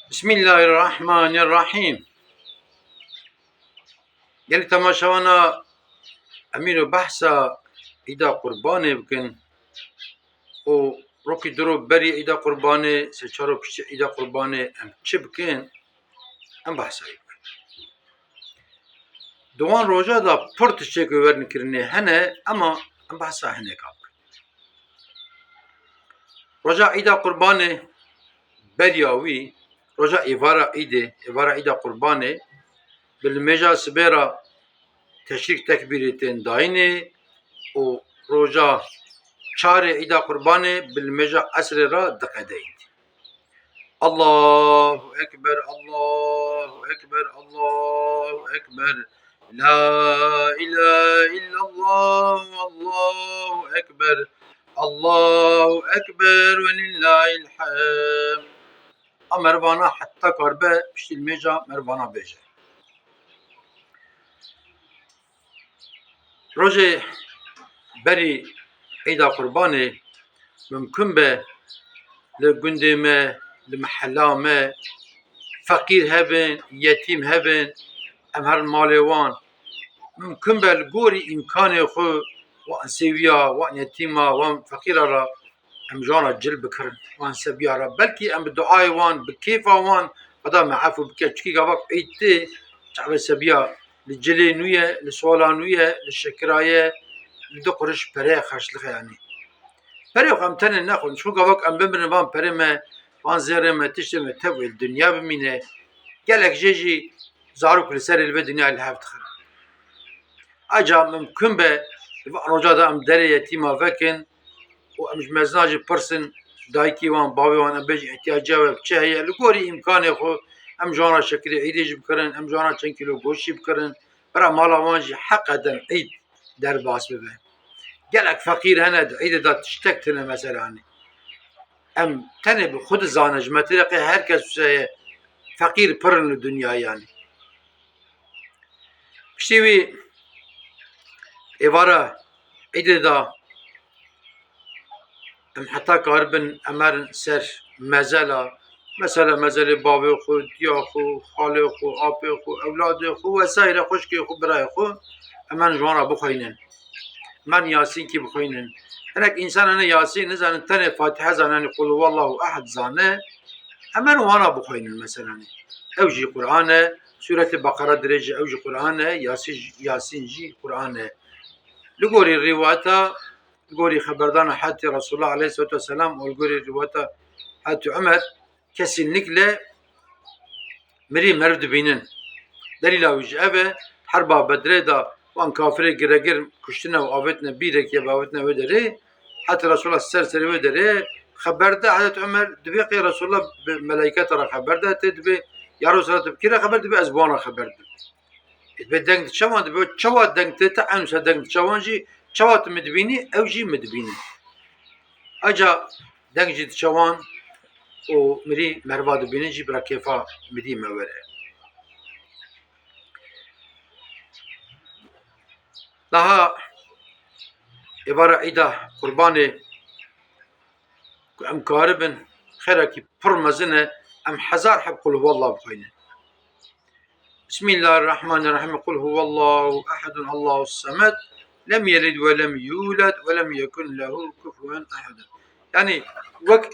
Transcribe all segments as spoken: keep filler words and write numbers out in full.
Bismillahirrahmanirrahîm. Gelî temaşevana, em îro behsa Îda Qurbanê bikin û rokî du ro berî Îda Qurbanê, sê çar ro piştî Îda Qurbanê em çi bikin, em behsa wî bikin. Di wan roja de pir tiştê ku werin kirinê hene, ema em behsa hineka bikin. Roja Îda Qurbanê, beriya wî, roja êvara Îdê, êvara Îda Qurbanê, bi limêja sibê re teşrîk tekbîrê tên dayînê û roja çarê Îda Qurbanê bi limêja esrê re diqede Îdê. Allahu Ekber, Allahu Ekber, Allahu Ekber. La ilahe illallah, Allahu Ekber. Allahu Ekber ve lillahil hamd. A merivana heta karibe piştî limêja merivana bêje. Rojê berî Îda Qurbanê mimkun be li gundê me, li mehela me feqîr hebin, yetîm hebin, em herin malê wan. Mimkun be li gorî îmkanê xwe wan sêwiya, wan yetîma, wan feqîra re em ji wan re cil bikirin, wan sebiya re. Belkî em bi duayê wan, bi kêfa wan, Xweda me efû bike. Çikî gavak Îd tê, çavê sebiya li cilê nû ye, li sola nû ye, li şekira ye, li du quriş pereye xerclixe yanî. Perê xwe em tenê nexwin. Çi gavak em bimirin van perê me, van zêrê me, tiştê me tev wê li dinya bimîne. Gelek jê jî zarok li serê li vê dinyayê li hev dixin. Aca mimkun be, li van roja de em derê yetîma vekin û em ji mezina jî pirsin, dayikê wan, bavê wan, em bêjin, îhtiyaciya we bi çi heye? Li gorî îmkanê xwe em ji wan re şekilê Îdê jî bikirin, em ji wan re çend kîlo goşt jî bikirin. Bira mala wan jî heqeden Îd derbas bibe. Gelek feqîr hene, di Îdê de tiştek tune mesela, yanî. Em tenê bi xwe dizane, ji me tê re qey her kes wisa ye, feqîr pir in li dinyayê, yanî. Piştî wî êvara Îdê de em heta karibin em herin ser mezela, mesela mezelê bavê xwe, diya xwe, xalê xwe, apê xwe, ewladê xwe, wesayre, xwişkê xwe, birayê xwe, em herin ji wan re bixweynin. Em herin Yasînkî bixweynin. Hinek însan hene Yasîn nizanin, tenê Fatiha zane, yanî Qul huwallahu ehad zane, em herin wan re bixweynin mesela. Ew jî Quran e, Sûretê Beqera dirêj e, ew jî Quran e, Yasîn, Yasîn jî Quran e. Li gorî rîwayeta, li gorî xeberdana hetî Resulullah aleyhisselatu vesselam û li gorî rîwayeta hetî Umer, kesinlikle mirî meriv dibînin. Delîla wî jî ev e, herba Bedrê de wan kafirê giregir kuştine û avêtine bîrekê, avêtine wê derê, hetî Resulullah ser serê wê derê xeber de, Hezret Umer dibê qey Resulullah bi meleyketa re xeber de, tê dibê, ya Resulullah, tu bi kî re xeber dibê, ez bi wan re xeber dibim. Dibê deng diçe wan, dibê çawa deng tê te, eynû se deng diçe wan jî, çawa tu min dibînî, ew jî min dibînin. Aca deng jî diçe wan û mirî meriva dibînin jî, bira kêfa mirî me were. Daha êvara Îda Qurbanê ku em karibin, xêrekî pir mezin e, em hezar heb Qul huwallah bixwînin. Bismillahirrahmanirrahîm. Qul huwallahu ehedun, Allahu semed, lem yelid ve lem yulad ve lem yekun lehu kufuven ehedun. Yanî wek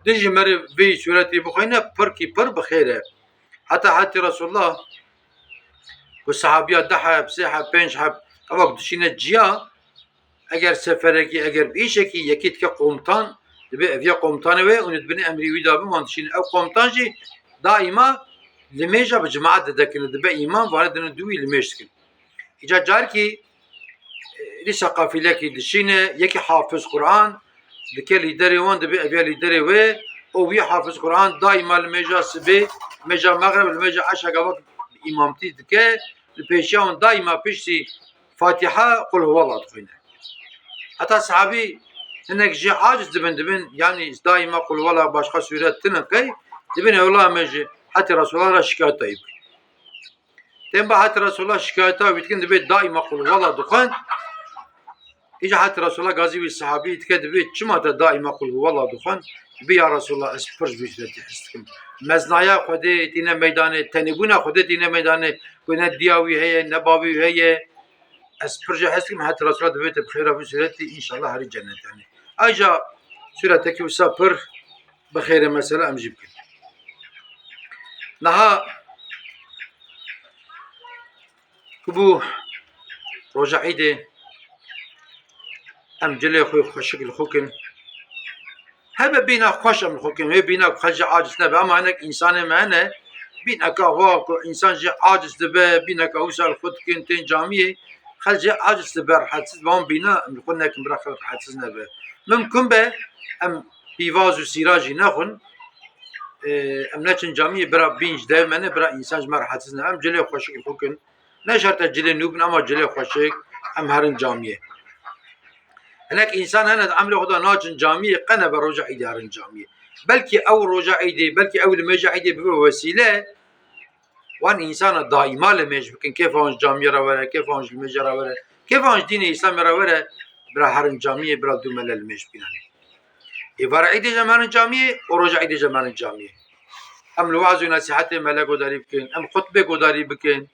dijî merê vê sûretê bixwîne, pirkî pir bi xêr e. Heta hetî Resulullah ku sahabiya deh heb, sê heb, pênc heb, ev wek dişîne ciya, eger seferekî, eger bi îşekî yekî dike komutan, dibê ev ya komutanê wê û dibin emrî wî dabin, wan dişînin. Ew komutan jî daîma limêja bi cemaat didekine, dibe îmam, vanê dinin dû wî limêj dikin. Îca carkî, e, dîsa qafîlekî dişîne, yekî hafiz Quran dike, lîderê wan dibe, ev ya lîderê wê, û wî hafiz Quran daîma limêja sibê, limêja mexreb, limêja eşa gava îmamtî dike, li pêşiya wan daîma piştî Fatiha, Qul huwallah dixwîne. Heta sahabî hinek jê aciz dibin, dibin, yanî daîma Qul huwallah, başqa sûret tune qey, dibin, ewla me ji hetî Resulullah re şikayeta wî bikin. Tên ba hetî Resulullah şikayeta wî dikin, dibê daîma Qul huwallah dixwend. Îca hetî Resulullah gazî wî sahabî dike, dibê çima te daîma Qul huwallah dixwend? Bi ya Resulallah, ez pir ji vî sûretî hez dikim. Meznaya Xwedê tîne meydanê, tenêbûna Xwedê tîne meydanê, ku ne diya wî heye, ne bavê wî heye. Ez pir jê hez dikim, heta Resulallah divê te bi xêra vî sûretî, înşallah herî cennet yanî. Ayrıca sûretekî wisa pir bi xêrê mesela em jî bikin. Niha ku bû roja Îdê, em cilê xwe xweşik li xwe kin. Hebe bîna xweş em li xwe kin, wê bîna ku xelk jê aciz nebe. Ama hinek însanê me hene, bîneka wa ku însan jê aciz dibe, bîneka wisa li xwe dikin, tên camiyê, xelk jê aciz dibe, rehetsiz dibe, wan bîna em li xwe nekin, bira xelk rehetsiz nebe. Mimkun be em pîvaz û sîra jî nexwin, e, em neçin camiyê, bira bîn ji dev me ne, bira însan ji me rehetsiz nebe. Em cilê xweşik li xwe kin. Ne şert e cilê nû bin, ama cilê xweşik, em herin camiyê. Hinek însan hene di emrê xwe de naçin camiyê, qe nebe roja Îdê herin camiyê. Belkî ew roja Îdê, belkî ew limêja Îdê bibe wesîle, wan însana daîma limêj bikin, kêfa wan ji camiyê re were, kêfa wan ji limêja re were, kêfa wan ji dînê Îslamê re were, bira herin camiyê, bira dû mele limêj bikin. Êvara Îdê jî em herin camiyê û roja Îdê jî em herin camiyê. Em li weaz û nesîhetê mele guhdarî bikin, em xutbê guhdarî bikin.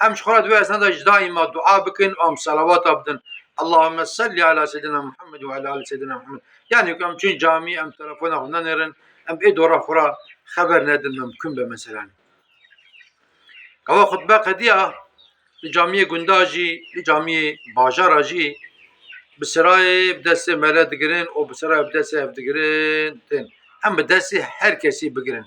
Em ji xwe re di wê esnada jî daîma dua bikin û em selawata bidin. Allahümme salli ala seyyidina Muhammed ve ala ali seyyidina Muhammed. Yanî ku em çûn camî, em telefona xwe nenêrin, em ê dora xwe re xeber nedin, mimkun be mesela. Gava xutbe qediya, li camiyê gunda jî, li camiyê bajara jî bi sirayê bi destê mele digirin û bi sirayê bi destê hev digirin tên. Em bi destê her kesî bigirin.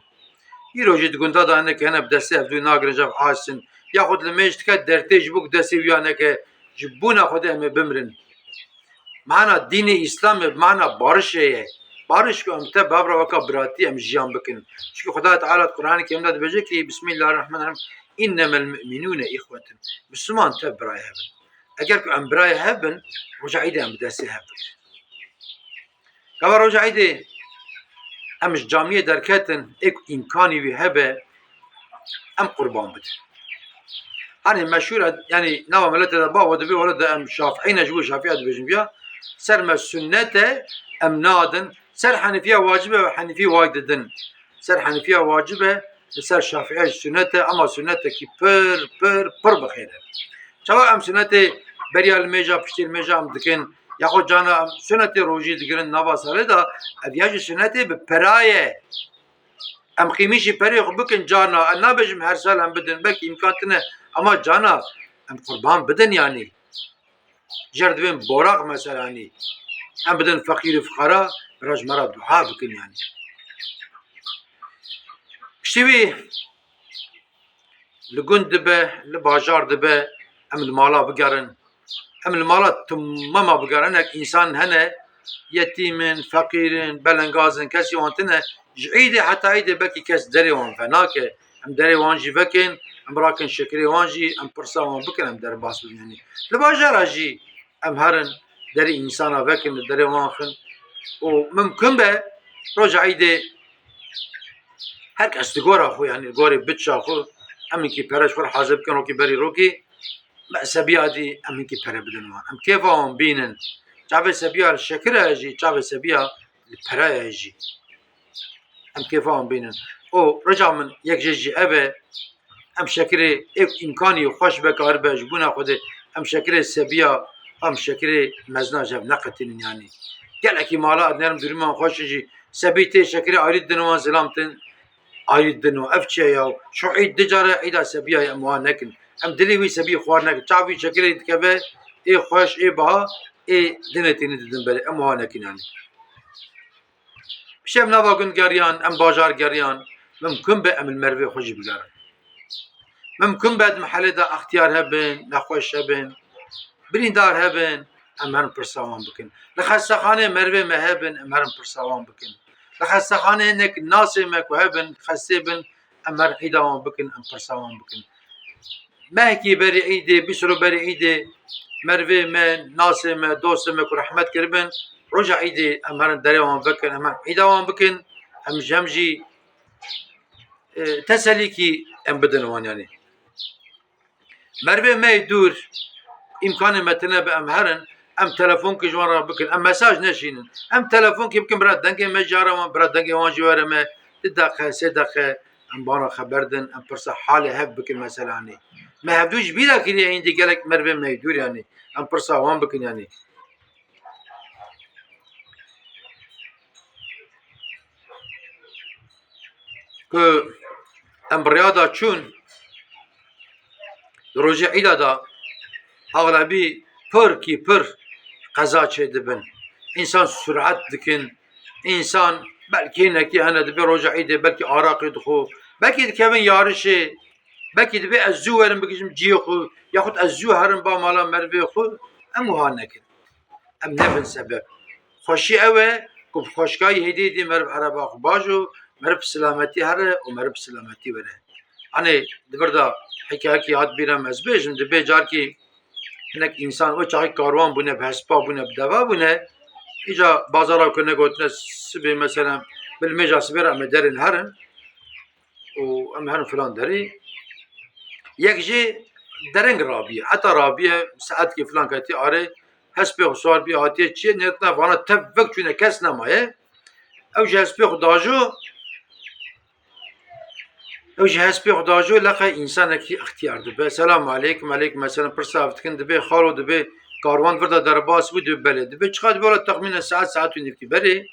Îro jî di gunda de hinek hene bi destê hevdû nagirin, ji hev aciz in. Yaxud limêj dike dertê ji bo ku destê wî ya neke, ji bona Xwedê em ê bimirin. Mana dînê Îslamê mana barişê ye. Bariş ku em tev bi hev re weka biratî em jiyan bikin. Çunke Xwedayê Teala di Qur'anê Kerîm de dibêje ki, Bismillahirrahmanirrahîm, "Innemel mu'minûne îxwetun." Misliman tev birayê hev in. Eger ku em birayê hev bin, roja Îdê em bi destê hev bigirin. Gava roja Îdê em ji camiyê derketin, ê ku îmkanî wî hebe, em qurban bidin. Hani meşhur e, yani nava milletê de bavo dibê, wele de em Şafiî ne, ji bo Şafiî dibêjin viya, ser me sunnet e, em nadin, ser Henîfiya wacib e, Henîfî way didin. Ser Henîfiya wacib e, li ser Şafiî jî sunnet e, ama sunnetekî pir, pir, pir bi xêr e. Çawa em sunnetê beriya limêja, piştê limêja em dikin, yaxud cana em sunnetê rojî digirin nava salê de, ev ya jî sunnetê bi pera ye. Em qîmîşî perê xwe bikin carna, ez nabêjim her sal em bidin, belkî îmkan tune, ama cana em qurban bidin yanî. Jer dibên boraq meselanî. Em bidin feqîr û fiqara, bira ji me re dua bikin yanî. Piştî wî li gund dibe, li bajar dibe, em li mala bigerin. Em li mala timama bigerin, hinek însan hene, yetîm in, feqîr in, belengaz in, kesî wan tune. Ji Îdê heta Îdê belkî kes derê wan venake. Em derê wan jî vekin, em rakin şekirê wan jî, em pirsa wan bikin, em derbas bibin. Yanî li bajara jî em herin derê însana vekin, li derê wan xin. Û mimkun be roja Îdê her kes li gora xwe, yanî li gorê bitça xwe, em hinkî pere ji xwe re hazir bikin, rokî berî rokî, me sebiya dî em hinkî pere bidin wan. Em kêfa wan bînin. Çavê sebiya li şekir e jî, çavê sebiya li pere ye jî. Em kêfa wan bînin. Û rica min yek jê jî ev e, em şekirê ê îmkanî xweş be karibe ji bona Xwedê, em şekirê sebiya, em şekirê mezna ji hev neqetînin yanî. Gelekî mala ez nerim dûrîman xweş in jî, sebî tê şekirê ayrî didin wan zilam tên ayrî didin wan. Ev çi ye ya? Şu Îd du care Îda sebiya ye, em wiha nekin. Em dilê wî sebî xwar nekin. Çav wî şekirê dikeve, ê xweş, ê biha, ê dinê tênî didin berê. Em wiha nekin yanî. Piştî em nava gund geriyan, em bajar geriyan, mimkun be em li merivê xwe jî bigerin. Mimkun be di mehelê de extiyar hebin, nexweş hebin, birîndar hebin, em herin pirsa wan bikin. Li xestexaneyê merivê me hebin, em herin pirsa wan bikin. Li xestexaneyê hinek nasê me ku hebin, xestê bin, em herin îda wan bikin, em pirsa wan bikin. Mehkî berî Îdê, bîst roj berî Îdê, merivê me, nasê me, dostê me ku rehmet kiribin, roja Îdê em herin derê wan vekin, em herin îda wan bikin, em ji hem jî, e, teselîkî em bidin wan yanî. Merivê me yê dûr, îmkanê me tune be em herin, Em telefonkî ji wan re bikin, em mesaj neşînin. Em telefonkî bikin, bira dengê me jî re wan, bira dengê wan jî were me. Di deqe, sê deqe em wan re xeber din, em pirsa halê hev bikin mesela, yanî. Me hevdû ji bîra kiriye, hîndî gelek merivê me yê dûr, yanî. Em pirsa wan bikin, yanî. Ku em bi rêya de çûn, di rojê îda de exlebî pir kî pir qeza çêdibin. Însan suret dikin, însan belkî hinekî hene dibê roja îdê belkî araqî dixwe, belkî dikevin yarişê, belkî dibê ez zû werim bigihîjim cihê xwe, yaxud ez zû herim ba mala merivê xwe, em wiha nekin. Em nebin sebeb. Xweşî ew e ku bi xweşkayî hêdî hêdî meriv ereba xwe bajo, meriv bi silametî here û meriv bi silametî were. Hanê di vir de hikayekî hat bîra min, ez bêjim, dibê carkî hinek însan wê çaxê karwan bûne, bi hespa bûne, bi deva bûne. Îca bazara ku negotine sibê, mesela, bi limêja sibê re em ê derên herin û em herin filan derê. Yek jê dereng rabiye. Heta rabiye, saetkê filan ketî arê, hespê xwe siwar biye, hatiye çiyê, nêrtine vana tev vek çûne, kes nemaye. Ew ji hespê xwe dajo, ew ji hespê xwe dajo, leqe însanekî extiyar dibe. Selam aleykum, aleykum selam, pirsa ev dikin, dibê xalo, dibê karwan vir de derbas bû, dibê belê. Dibê çiqa, dibê wela texmînen saet, saet û nîvkî berê.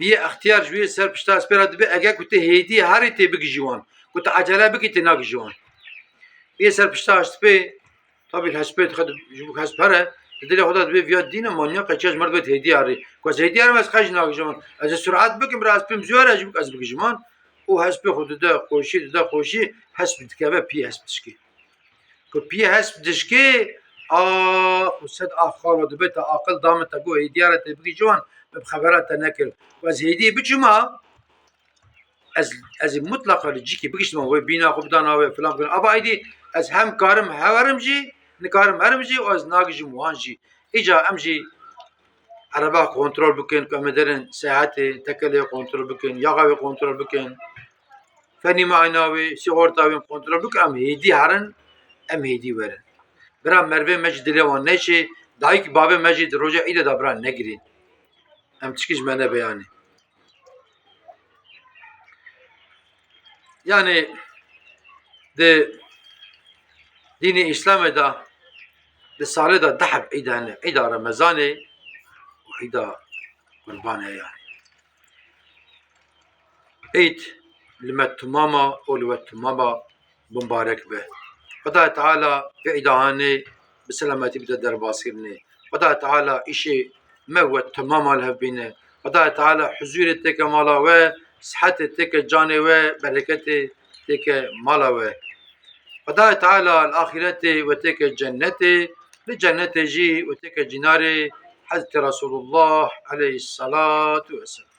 Vî yê extiyar ji wî yê ser pişta hespê re dibê, ege ku tu hêdî herî tê bigihîjî wan. Ku tu ecele bikî, tê nagihîjî wan. Vî yê ser pişta hespê, tabî hespê dixe, ji bo hesp here, di dilê xwe de dibê, viya dîne manyak e, çi ez meriv hêdî herî. Ku ez hêdî herim, ez qey jî nagihîjim wan. Ez ê suret bikim, bira hespê min zû here, ji bo ez bigihîjim wan. Û hespê xwe dide qoşî, dide qoşî, hesp dikeve pî hesp dişkê. Ku piyê hesp dişkê, ax û sed ax xalo dibe te aqil da min, te got hêdiya re tê bigihîjî wan, min bi xebera te nekir. Ku ez hêdî biçûma, ez, ez ê mutlaqa li cîkî bigihîştima, wê bîna xwe bidana wê, filan bikin. Ava êdî ez hem karim herim jî, nikarim herim jî û ez nagihîjim wan jî. Îca em jî ereba kontrol bikin, ku em ê derin seyahatê, tekelê kontrol bikin, yaxa wê kontrol bikin. Fenî me ayna wê, sîxorta wê kontrol bikin, em hêdî herin, em hêdî werin. Bira merivê me ji dilê wan neşê, dayik bavê me jî di roja îdê de bira negirîn. Em tişkî ji me nebe yanî. Yanî di dînê Îslamê de di salê de du heb îd hene. Îda Remezanê û îda Qurbanê yanî. Îd li me timama û li we timama bimbarek be. Xwedayê Teala vê îda hanê bi selametî bide derbaskirinê. Xwedayê Teala îşê me we timama li hev bîne. Xwedayê Teala huzûrê têke mala we, sihetê têke canê we, bereketê têke mala we. Xwedayê Teala li axîretê we têke cennetê, li cennetê jî we têke cînarê Hezretî Resulullah aleyhisselatu vesselam.